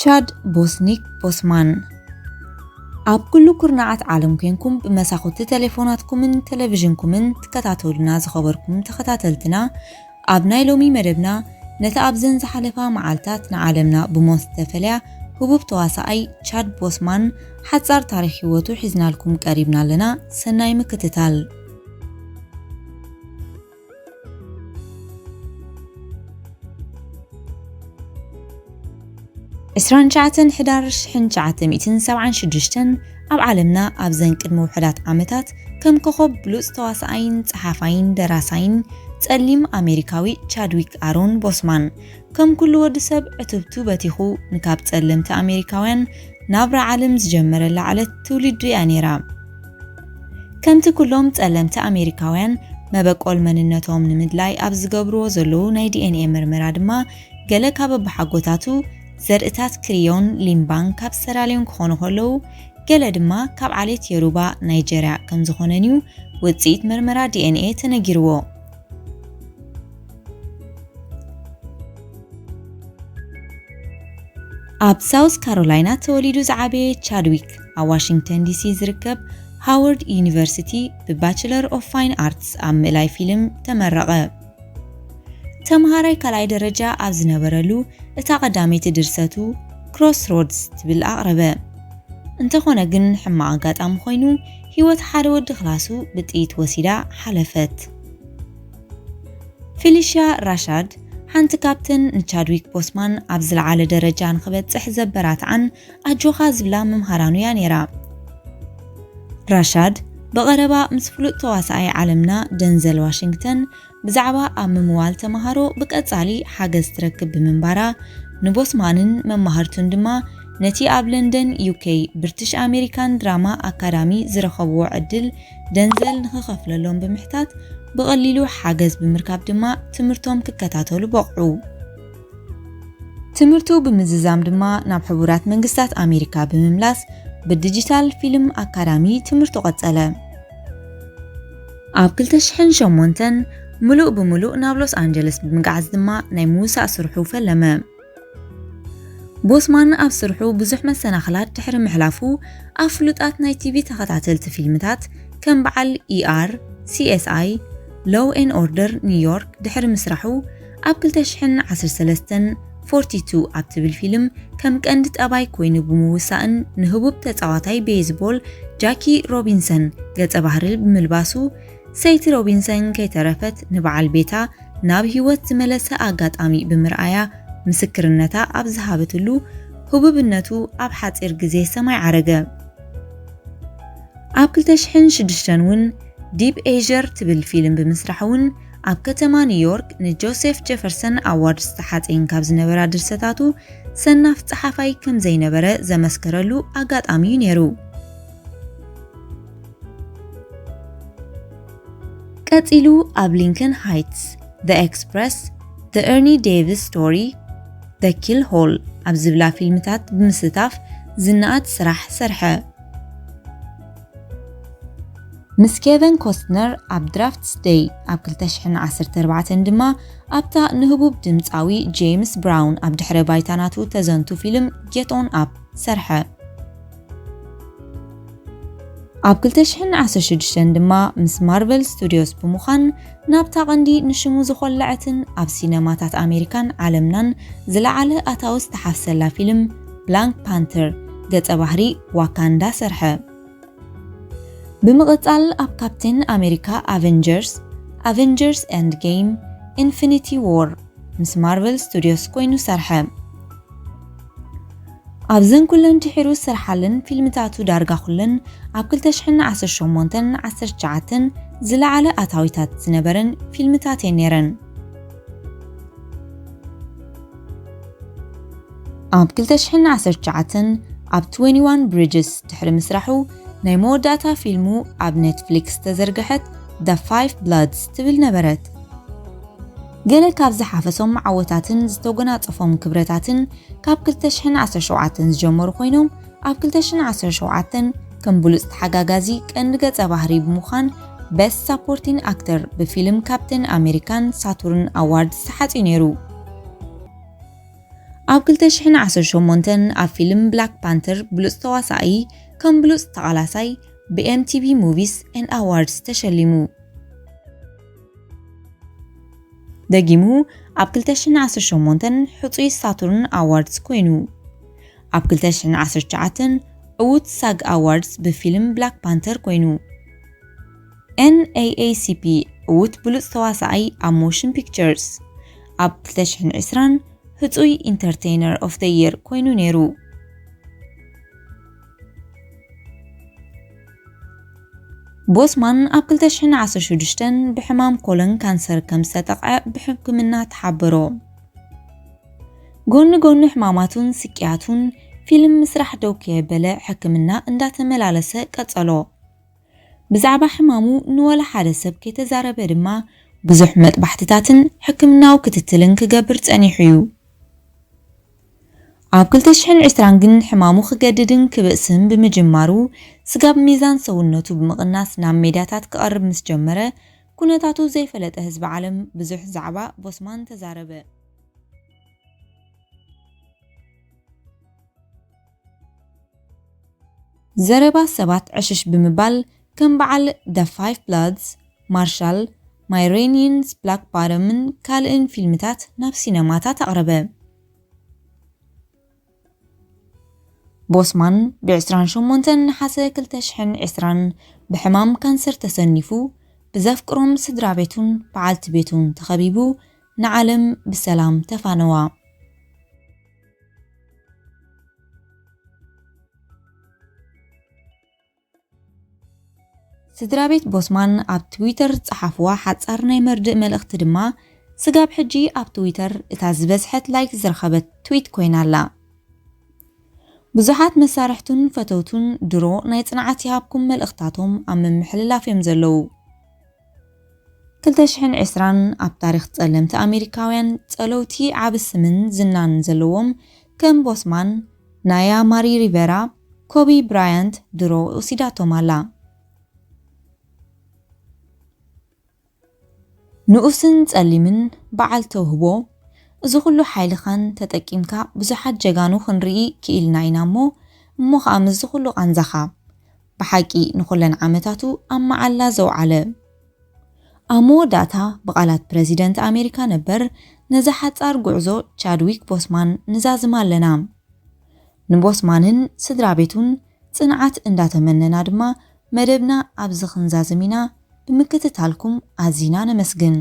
ቻድ ቦስኒክ ቦስማን። ኣብ ኩሉ ኩርናዓት ዓለም ኮንኩም ብመሳኹቲ ቴሌፎናትኩምን ቴሌቪዥንኩምን ትከታተሉና ዝኸበርኩም ተኸታተልትና፣ ኣብ ናይ ሎሚ መደብና ነቲ ኣብዘን ዝሓለፋ መዓልታት ንዓለምና ብሞት ዝተፈልያ ህቡብ ተዋሳኣይ ቻድ ቦስማን ሓጻር ታሪኽ ህይወቱ ሒዝናልኩም ቀሪብና ኣለና። ሰናይ ምክትታል። ዕስራን ትሽዓተን ሕዳር ሽሕን ትሽዓተ ሚእትን ሰብዓን ሽዱሽተን ኣብ ዓለምና ኣብዘን ቅድሚ ውሑዳት ዓመታት ከም ኮኸብ ብሉጽ ተዋሳኣይን ጸሓፋይን ደራሳይን ጸሊም ኣሜሪካዊ ቻድዊክ ኣሮን ቦስማን ከም ኩሉ ወዲ ሰብ ዕትብቱ በቲኹ ንካብ ጸለምቲ ኣሜሪካውያን ናብራ ዓለም ዝጀመረላ ዕለት ትውልዱ እያ ነይራ። ከምቲ ኩሎም ጸለምቲ ኣሜሪካውያን መበቆል መንነቶም ንምድላይ ኣብ ዝገብርዎ ዘለዉ ናይ ዲ ኤን ኤ ምርመራ ድማ ገለ ካብ ኣቦሓጎታቱ ዘርእታት ክሪዮን ሊምባን ካብ ሰራልዮን ክኾኑ ከለዉ፣ ገለ ድማ ካብ ዓሌት የሩባ ናይጀርያ ከም ዝኾነን እዩ ውጽኢት ምርመራ ዲ ኤን ኤ ተነጊርዎ። ኣብ ሳውዝ ካሮላይና ተወሊዱ ዝዓበየ ቻድዊክ፣ ኣብ ዋሽንግተን ዲሲ ዝርከብ ሃዋርድ ዩኒቨርሲቲ ብባችለር ኦፍ ፋይን ኣርትስ ኣብ ምእላይ ፊልም ተመረቐ። ተምሃራይ ካልኣይ ደረጃ ኣብ ዝነበረሉ፣ እታ ቀዳመይቲ ድርሰቱ ክሮስሮድስ ትብል ኣቕረበ። እንተኾነ ግን፣ ሕማቕ ኣጋጣሚ ኮይኑ፣ ህይወት ሓደ ወዲ ክላሱ ብጥይት ወሲዳ ሓለፈት። ፊሊሽያ ራሻድ፣ ሓንቲ ካብተን ንቻድዊክ ቦስማን ኣብ ዝለዓለ ደረጃ ንኽበጽሕ ዘበራትዓን ኣጆኻ ዝብላ መምሃራኑ እያ ነይራ። ራሻድ፣ ብቐረባ ምስ ፍሉጥ ተዋሳኣይ ዓለምና ደንዘል ዋሽንግተን ብዛዕባ ኣብ ምምዋል ተምሃሮ ብቀጻሊ ሓገዝ ትረክብ ብምንባራ፣ ንቦስማንን መማህርቱን ድማ ነቲ ኣብ ለንደን፣ ዩ ኬ፣ ብርቲሽ ኣሜሪካን ድራማ ኣካዳሚ ዝረኸብዎ ዕድል ደንዘል ንኽኸፍለሎም ብምሕታት፣ ብቐሊሉ ሓገዝ ብምርካብ ድማ ትምህርቶም ክከታተሉ በቕዑ። ትምህርቱ ብምዝዛም ድማ ናብ ሕቡራት መንግስታት ኣሜሪካ ብምምላስ፣ ብዲጂታል ፊልም ኣካዳሚ ትምህርቱ ቀጸለ። ኣብ ክልተ ሽሕን ሸሞንተን፣ ምሉእ ብምሉእ ናብ ሎስ ኣንጀለስ ብምግዓዝ ድማ ናይ ምውሳእ ስርሑ ፈለመ። ቦስማን ኣብ ስርሑ ብዙሕ መሰናኽላት ድሕሪ ምሕላፉ፣ ኣብ ፍሉጣት ናይ ቲ ቪ ተኸታተልቲ ፊልምታት ከም በዓል ኢ ኣር፣ ሲ ኤስ ኣይ፣ ሎው ኤን ኦርደር ኒው ዮርክ ድሕሪ ምስራሑ፣ ኣብ ክልተ ሽሕን ዓሰርተ ሰለስተን ፎርቲ ቱ ኣብ ትብል ፊልም ከም ቀንዲ ጠባይ ኮይኑ ብምውሳእን ንህቡብ ተጻዋታይ ቤዝቦል ጃኪ ሮቢንሰን ገጸ ባህሪ ብምልባሱ፣ ሰይቲ ሮቢንሰን ከይተረፈት ንበዓል ቤታ ናብ ህይወት ዝመለሰ ኣጋጣሚ ብምርኣያ ምስክርነታ ኣብ ዝሃበትሉ፣ ህቡብነቱ ኣብ ሓጺር ግዜ ሰማይ ዓረገ። ኣብ ክልተ ሽሕን ሽዱሽተን እውን ዲፕ ኤዥር ትብል ፊልም ብምስራሕ እውን ኣብ ከተማ ኒውዮርክ ንጆሴፍ ጀፈርሰን ኣዋርድ ዝተሓጽየን ካብ ዝነበራ ድርሰታቱ ሰናፍ ጸሓፋይ ከም ዘይነበረ ዘመስከረሉ ኣጋጣሚ እዩ ነይሩ። ቀጺሉ ኣብ ሊንከን ሃይትስ፣ The Express፣ The Ernie Davis Story፣ The Kill Hole ኣብ ዝብላ ፊልምታት ብምስታፍ ዝነኣድ ስራሕ ሰርሐ። ምስ ኬቨን ኮስትነር ኣብ ድራፍትስ ደይ ኣብ ክልተ ሽሕን ዓሰርተ ኣርባዕተን ድማ ኣብታ ንህቡብ ድምጻዊ ጄምስ ብራውን ኣብ ድሕረ ባይታ ናቱ ተዘንቱ ፊልም ጌት ኦን ኣፕ ሰርሐ። ኣብ ክልተ ሽሕን ዓሰርተ ሽዱሽተን ድማ ምስ ማርቨል ስቱዲዮስ ብምዃን ናብታ ቀንዲ ንሽሙ ዝኾለዐትን ኣብ ሲነማታት ኣሜሪካን ዓለምናን ዝለዓለ ኣታዊ ዝተሓፍሰላ ፊልም ብላንክ ፓንተር ገጸ ባህሪ ዋካንዳ ሰርሐ። ብምቕጻል ኣብ ካፕቴን ኣሜሪካ ኣቨንጀርስ፣ ኣቨንጀርስ ኤንድ ጌም፣ ኢንፊኒቲ ዎር ምስ ማርቨል ስቱዲዮስ ኮይኑ ሰርሐ። ኣብዘን ኩለን ድሒሩ ዝሰርሓለን ፊልምታቱ ዳርጋ ኩለን ኣብ ክልተ ሽሕን ዓሰርተ ሸሞንተን ዓሰርተ ትሽዓተን ዝለዓለ ኣታዊታት ዝነበረን ፊልምታት እየን ነይረን። ኣብ ክልተ ሽሕን ዓሰርተ ትሽዓተን ኣብ ትዌንቲ ዋን ብሪጅስ ድሕሪ ምስራሑ ናይ መወዳእታ ፊልሙ ኣብ ኔትፍሊክስ ዝተዘርግሐት The Five Bloods ትብል ነበረት። ገለ ካብ ዝሓፈሶም ዓወታትን ዝተጎናጸፎም ክብረታትን ካብ ክልተ ሽሕን ዓሰርተ ሸውዓተን ዝጀመሩ ኮይኖም፣ ኣብ ክልተ ሽሕን ዓሰርተ ሸውዓተን ከም ብሉጽ ተሓጋጋዚ ቀንዲ ገጸ ባህሪ ብምዃን ቤስት ሳፖርቲንግ ኣክተር ብፊልም ካፕቴን ኣሜሪካን ሳቱርን ኣዋርድስ ተሓጽዩ ነይሩ። ኣብ ክልተ ሽሕን ዓሰርተ ሸሞንተን ኣብ ፊልም ብላክ ፓንተር ብሉጽ ተዋሳኣይ ከም ብሉጽ ተቓላሳይ ብ M T V Movies and Awards ተሸሊሙ። ደጊሙ ኣብ ክልተ ሽሕን ዓሰርተ ሸሞንተን ሕጹይ ሳቱርን ኣዋርድስ ኮይኑ። ኣብ ክልተ ሽሕን ዓሰርተ ትሽዓተን ዕዉት ሳግ ኣዋርድስ ብፊልም ብላክ ፓንተር ኮይኑ። N double A C P ዕዉት ብሉጽ ተዋሳኣይ ኣብ ሞሽን ፒክቸርስ። ኣብ ክልተ ሽሕን ዕስራን ህጹይ ኢንተርቴይነር ኦፍ ዘ የር ኮይኑ ነይሩ። ቦስማን ኣብ ክልተ ሽሕን ዓሰርተ ሽዱሽተን ብሕማም ኮሎን ካንሰር ከም ዝተጠቕዐ ብሕክምና ተሓበሮ። ጎኒ ጎኒ ሕማማቱን ስቅያቱን ፊልም ምስራሕ ደው ከየበለ ሕክምና እንዳተመላለሰ ቀጸሎ። ብዛዕባ ሕማሙ ንወላ ሓደ ሰብ ከይተዛረበ ድማ ብዙሕ መጥባሕትታትን ሕክምናዊ ክትትልን ክገብር ጸኒሑ እዩ። ኣብ ክልተ ሽሕን ዕስራን ግን ሕማሙ ክገድድን ክብእስን ብምጅማሩ፣ ስጋብ ሚዛን ሰውነቱ ብምቕናስ ናብ ሜዳታት ክቐርብ ምስ ጀመረ፣ ኩነታቱ ዘይፈለጠ ህዝቢ ዓለም ብዙሕ ዛዕባ ቦስማን ተዛረበ። ዘረባ ሰባት ዕሽሽ ብምባል፣ ከም በዓል The Five Bloods፣ ማርሻል፣ My Raineyን Black Bottomን ካልእን ፊልምታት ናብ ሲነማታት ኣቕረበ። ቦስማን ብ ዕስራን ሸሞንተን ነሓሰ ክልተ ሽሕን ዕስራን ብሕማም ካንሰር ተሰኒፉ፣ ብዘፍቅሮም ስድራ ቤቱን በዓልቲ ቤቱን ተኸቢቡ ንዓለም ብሰላም ተፋነዋ። ስድራ ቤት ቦስማን ኣብ ትዊተር ዝጸሓፍዋ ሓጻር ናይ መርድእ መልእኽቲ ድማ፣ ስጋብ ሕጂ ኣብ ትዊተር እታ ዝበዝሐት ላይክ ዝረኸበት ትዊት ኮይና ኣላ። ብዙሓት መሳርሕቱን ፈተውቱን ድሮ ናይ ጽንዓት ይሃብኩም መልእኽታቶም ኣብ ምምሕልላፍ እዮም ዘለዉ። ክልተ ሽሕን ዕስራን ኣብ ታሪኽ ጸለምቲ ኣሜሪካውያን ጸለውቲ ዓቢ ስምን ዝናን ዘለዎም ከም ቦስማን፣ ናያ ማሪ ሪቨራ፣ ኮቢ ብራያንት ድሮ ወሲዳቶም ኣላ። ንኡስን ጸሊምን በዓል ተውህቦ፣ እዚ ኩሉ ሓይልኻን ተጠቂምካ ብዙሓት ጀጋኑ ክንርኢ ክኢልና ኢና እሞ፣ እሞ ኸኣ ምስዚ ኩሉ ቃንዛኻ፣ ብሓቂ ንኹለን ዓመታቱ ኣብ መዓላ ዘውዓለ። ኣብ መወዳእታ ብቓላት ፕረዚደንት ኣሜሪካ ነበር ነዛ ሓጻር ጉዕዞ ቻድዊክ ቦስማን ንዛዝማ ኣለና። ንቦስማንን ስድራ ቤቱን ጽንዓት እንዳተመነና ድማ መደብና ኣብዚ ክንዛዝም ኢና። ብምክትታልኩም ኣዚና ነመስግን።